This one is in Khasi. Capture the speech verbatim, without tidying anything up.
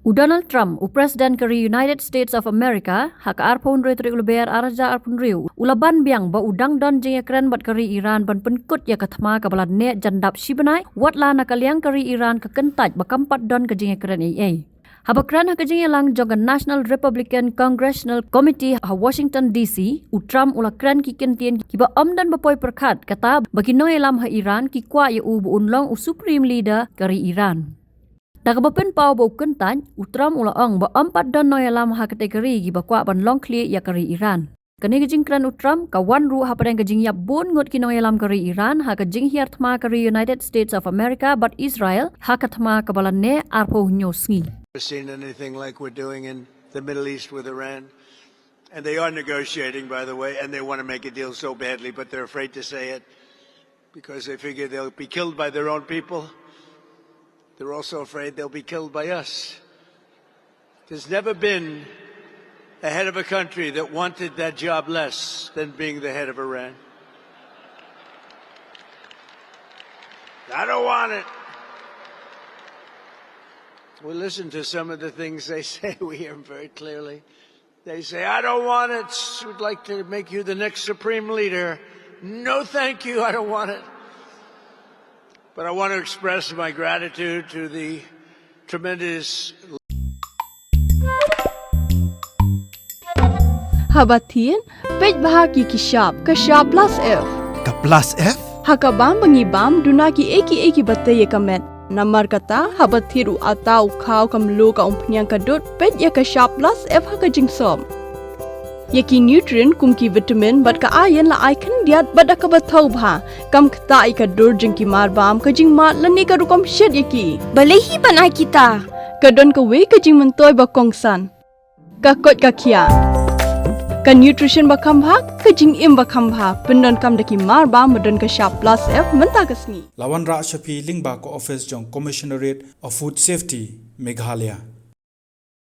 U Donald Trump, u President ka ri United States of America, ha ka arphew hynriew tarik u Lber ar hajar arphew hynriew, u la ban biang ba u dang don jingïakren bad ka ri Iran ban pynkut ïa ka thma kaba la neh jan dap shi bnai, wat la na ka liang ka ri Iran ka kyntait ba kam pat don ka jingïakren ei ei. Haba kren ha ka jingïalang jong ka National Republican Congressional Committee ha Washington D C, u Trump u la kren ki kyntien kiba ym don ba poi pyrkhat, kata ba ki nongïalam ha Iran ki kwah ïa u ba un long u Supreme Leader ka ri Iran. Da kaba pynpaw ba u kyntait, u Trump u la ong ba ym pat don nongïalam ha katei ka ri kiba kwah ban long khlieh ïa ka ri Iran. Kane ka jingkren u Trump ka wan ruh hapdeng ka jingïap bun ngut ki nongïalam ka ri Iran ha ka jinghiar thma ka ri United States of America bad Israel ha ka thma kaba la neh arphew hynñiew sngi. Never seen anything like we're doing in the Middle East with Iran. And they are negotiating, by the way, and they want to make a deal so badly, but they're afraid to say it because they figure they'll be killed by their own people. They're also afraid they'll be killed by us. There's never been a head of a country that wanted that job less than being the head of Iran. I don't want it. We listen to some of the things they say. We hear them very clearly. They say, "I don't want it. We'd like to make you the next supreme leader." No, thank you. I don't want it. But I want to express my gratitude to the tremendous Haba thied, peit bha ki ki shap, ka shap plus F. Ka plus F? Ha ka bam ba ngi bam, duna ki ei ki ei kiba tei ïa ka met. Namar kata, haba thied u atta, u khaw, ka mluh, ka umphniang, ka dud, peit ïa ka shap plus F ha ka jingsop. Ïa ki nutrient kum ki vitamin bad ka iron la ai khyndiat bad da kaba thaw bha. Kam ktah ïa ka dur jong ki mar bam, ka jingmad lane ka rukom shet ïa ki. Balei hi ban ai kita? Ka don kawei ka jingmyntoi ba kongsan. Ka koit ka khiah. Ka nutrition ba kham bha, ka jingim ba kham bha. Pyndonkam da ki mar bam ba don ka shap plus F mynta ka sngi. La wanrah sha phi lyngba ka office jong Commissionerate of Food Safety, Meghalaya.